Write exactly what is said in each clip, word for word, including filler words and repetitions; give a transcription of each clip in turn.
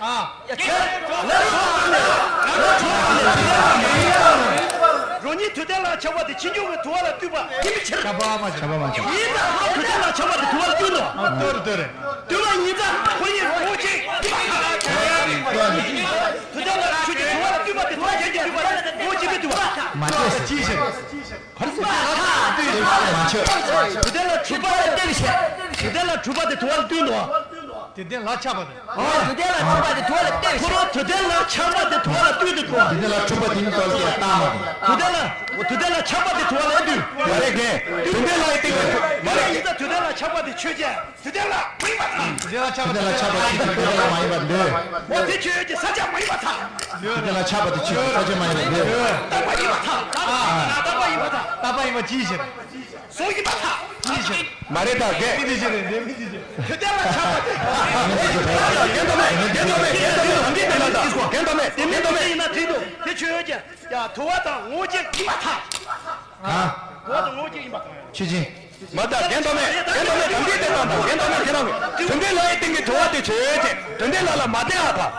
ཨ། རང་ཉིད་དུས་གཏན་ལ་ཆགས་པ་དེ་ཕྱིས་འབྱུང་གི་དུ་བ་ལ་ལྟོས་པ་ཡིན་པའི་ཕྱིར། ཁྱབ་པ་མ་ཆགས། ཁྱབ་པ་མ་ཆགས། ཡིན་ཙང་ཁོ་དུས་གཏན་ལ་ཆགས་པ་དེ་དུ་བ་ལ་ལྟོས་ནོ། ཨ། ལྟོས་རེད། ལྟོས་རེད། ལྟོས་པ་ཡིན་ཙང་ཁོ་ཡི་ངོ་བོ་གཅིག་ཡིན་པར་ཐལ། དུས་གཏན་ལ་ཆོས་ཀྱི་དུ་བ་ལ་ལྟོས་པ་དེ་དུ་བ་གཞན་གྱིས་ལྟོས་པ་ངོ་བོ་གཅིག་མིན་འདུག་པ། མ་ལྟོས་ཟེར། ཅི་ཞིག། ཁར་སི་ཏི་ལ་མ་ཆོས། དུས་གཏན་ལ་གྲུབ་པ་ལ་ལྟོས་ཤིག། དུས་གཏན་ལ་གྲུབ་པ་དེ་དུ་བ་ལ་ལྟོས་ནོ། དུས་གཏན་ལ་ཆགས་པ་དེ། ཨོ། དུས་གཏན་ལ་གྲུབ་པ་དེ་དུ་བ་ལ་ལྟོས་ཤིག། ཁོ་རང་དུས་གཏན་ལ་ཆགས་པ་དེ་དུ་བ་ལ་ལྟོས་ཏེ་འགྲོ། དུས་གཏན་ལ་གྲུབ་པ་དེ་ནི་དོལ་གྱི་རྟགས་མ་རེད། དུས་གཏན་ལ། དུས་གཏན་ལ་ཆགས་པ་དེ་དུ་བ་ལ་ལྟོས། མ་རེད་གས། དུས་གཏན་ལ་ཡི་སྟེང་དུ། མ་རེད་ཡིན་ཙང་དུས་གཏན་ལ་ཆགས་པ་དེ་ཆོས་ཅན། དུས་གཏན་ལ་མ་ཡིན་པར་ཐལ། དུས་གཏན་ལ་ཆགས་པ་དེ་ཆོས་ཅན། དུས་གཏན་ལ་མ་ཡིན་པར་འདོད། འོ་དེ་ཆོས་ཅན། ས་ཆ་མ་ཡིན་པར་ཐལ། དུས་གཏན་ལ་ཆགས་པ་དེ་ཆོས་ཅན། ས་ཆ་མ་ཡིན་པར་འདོད། རྟག་པ་ཡིན་པར་ཐལ། རྟག་པ་ཡིན་པར་ཐལ། རྟག་པ་ཡིན་པ་ཅི་ཕྱིར། གཟུགས་ཡིན་པར་ཐལ། ཅི་ཕྱིར། མ་རེད་ད་གས། མི་དེ་ཕྱིར་རེད། འདི་མི་དེ་ཕྱིར། དུས་གཏན་ལ་ཆགས་པ་དེ། རྒན་ཐོབ་མེད། རྒན་ཐོབ་མེད། རྒན་ཐོབ་མེད། རྒན་ཐོབ་མེད། དེ་མི་དེ་ཡིན་ན་འགྲིག་འདུག་དེ་ཆོས་ཅན། ཡ་དུ་བ་དང་ངོ་བོ་གཅིག་ཡིན་པར་ཐལ། གང་། དུ་བ་དང་ངོ་བོ་གཅིག་ཡིན་པར་ཐལ། ཆོས་ཅན། མ་ད་རྒན་ཐོབ་མེད། རྒན་ཐོབ་མེད། དམ་ཚིག་དེ་དང་དང་། རྒན་ཐོབ་མེད། ཁྱེད་རང་གིས་དུད་འགྲོའི་ལྷ་ཡི་སྟེང་གི་དུ་བ་དེ་ཆོས་ཅན། དུད་འགྲོའི་ལྷ་ལ་མ་བརྟེན་པར་ཐལ།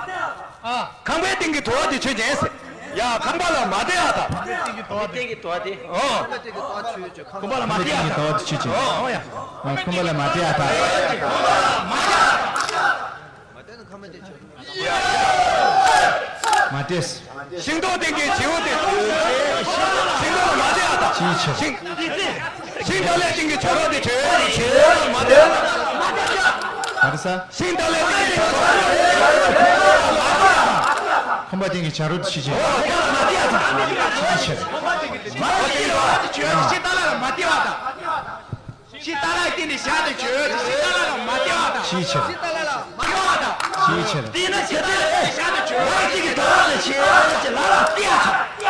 ཨ། ཁང་པའི་སྟེང་གི་དུ་བ་དེ་ཆོས་ཅན་ཟེར། ཡ་ཁང་པ་ལ་མ་བརྟེན་པར་ཐལ། ཁང་པའི་སྟེང་གི་དུ་བ་དེ། ཨོ། ཁང་པ་ལ་མ་བརྟེན་པར་ཐལ། ཁང་པ་ལ་མ་བརྟེན་པར་ཐལ། ཨོ་ཡ། ཁང་པ་ལ་མ་བརྟེན་པར་ཐལ། མ་བརྟེན། ཤིང་ཏོག་སྟེང་གི་བྱེའུ་དེ། ཤིང་ཏོག་ལ་མ་བརྟེན་པར་ཐལ། ཅིའི་ཕྱིར། ཤིང་། ཤིང་ཏོག་ལ་སྟེང་གི་བྱ་རོག་དེ་ཆོས་ཅན། བྱེའུ་ལ་མ་བརྟེན་པར་ཐལ། ག་རེ་ཟེར། ཤིང་རྟ་ལས་སྟེང་གི་བྱ་རོག་དེ་ཆོས་ཅན། ཁང་པ་སྟེང་གི་བྱ་རོག་དེ་ཆོས་ཅན། ཅིའི་ཕྱིར། ཤིང་རྟ་ལ་མ་བརྟེན་པར་ཐལ། ཤིང་རྟ་ལ་སྟེང་ནས་བཞག་སྟེ་ཆོས་ཅན། ཤིང་རྟ་ལ་མ་བརྟེན་པར་ཐལ། ཅིའི་ཕྱིར། མ་བརྟེན་པར་ཐལ། ཅིའི་ཕྱིར། དེས་ན་ཤིང་རྟ་ལ་སྟེང་ནས་བཞག་སྟེ་ཆོས་ཅན། ལྷ་ཡི་སྟེང་གི་དུ་བ་དེ་ཆོས་ཅན། ལྷ་ལ་བརྟེན་པར་ཐལ།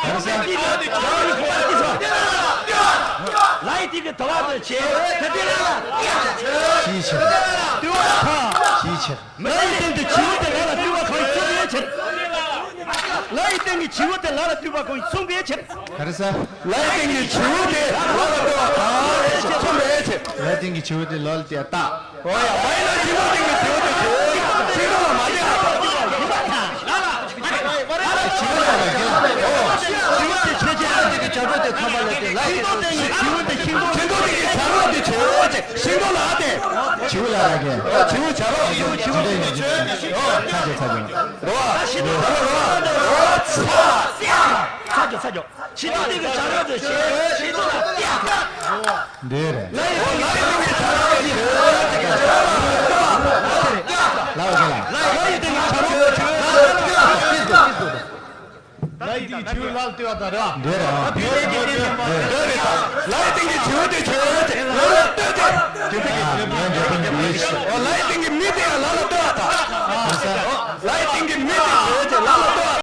ལྷ་ཡི་སྟེང་གི་དུ་བ་དེ་ཆོས་ཅན། ལྷ་ལ་བརྟེན་པར་ཐལ། ཅིའི་ཕྱིར། ལྷ་ཡི་སྟེང་གི་བྱེའུ་དེ་ལྷ་ལ་ལྟོས་པ་གང་ཡིན་མཚུངས་པའི་ཕྱིར། ལྷ་ཡི་སྟེང་གི་བྱེའུ་དེ་ལྷ་ལ་ལྟོས་པ་གང་ཡིན་མཚུངས་པའི་ཕྱིར། ག་རེ་ཟེར། ལྷ་ཡི་སྟེང་གི་བྱེའུ་དེ་ལྷ་ལ་ལྟོས་པ་གང་ཡིན་མཚུངས་པའི་ཕྱིར། ལྷ་ཡི་སྟེང་གི་བྱེའུ་དེ་ལྷ་ལ་ལྟོས་པ་རྟགས། ཨོ་ཡ། མ་ཡིན་ན་ཤིང་ཏོག་སྟེང་གི་བྱེའུ་དེ་ཆོས་ཅན། ཤིང་ཏོག་ལ་མ་བརྟེན་པར་ཐལ། ལ་ལ། བྱེའུ་ལ་ར་གི་ལ། ཨོ། བྱེའུ་དེ་ཆོས་ཅན། ལྷ་ཡི་སྟེང་གི་བྱ་རོག་དེ་ཁང་པ་ལ་བརྟེན། ལྷ་ཡི་སྟེང་གི་བྱེའུ་དེ་ཤིང་ཏོག་ཤིང་ཏོག་སྟེང་གི་བྱ་རོག་དེ་ཆོས་ཅན། ཤིང་ཏོག་ལ་བརྟེན། བྱེའུ་ལ་ར་གི། བྱེའུ་བྱ་རོག་བྱེའུ་བྱེའུ་ཆོས་ཅན། ཨོ། ཚ་ཅེ་ཚ་ཅེ། རོ། རོ་རོ་རོ་ཚ། ཚ་ཅེ་ཚ་ཅེ། ཤིང་ཏོག་སྟེང་གི་བྱ་རོག་དེ་ཆོས། ཤིང་ཏོག་ལ་བརྟེན། འདི་རེད། ལ་ཡི་ལ་ཡི་སྟེང་གི་བྱ་རོག་དེ་ཆོས་ཅན། ལ་ཡི་སྟེང་གི་བྱ་རོག་དེ་ཆོས་ཅན། ལ་ཡི་སྟེང་གི་བྱེའུ་ལ་ལ་ལྟོས་པ་དང་རེད་བ། འདི་རེད་ཨ། འདི་རེད་ད། ལ་ཡི་སྟེང་གི་བྱེའུ་དེ་ཆོས་ཅན། ལ་ལ་ལྟོས་ཏེ། དེ་དེ་གི་ཨ། ངས་འདོད་པ་ནི་འདི་ཡིན། ཨོ་ལ་ཡི་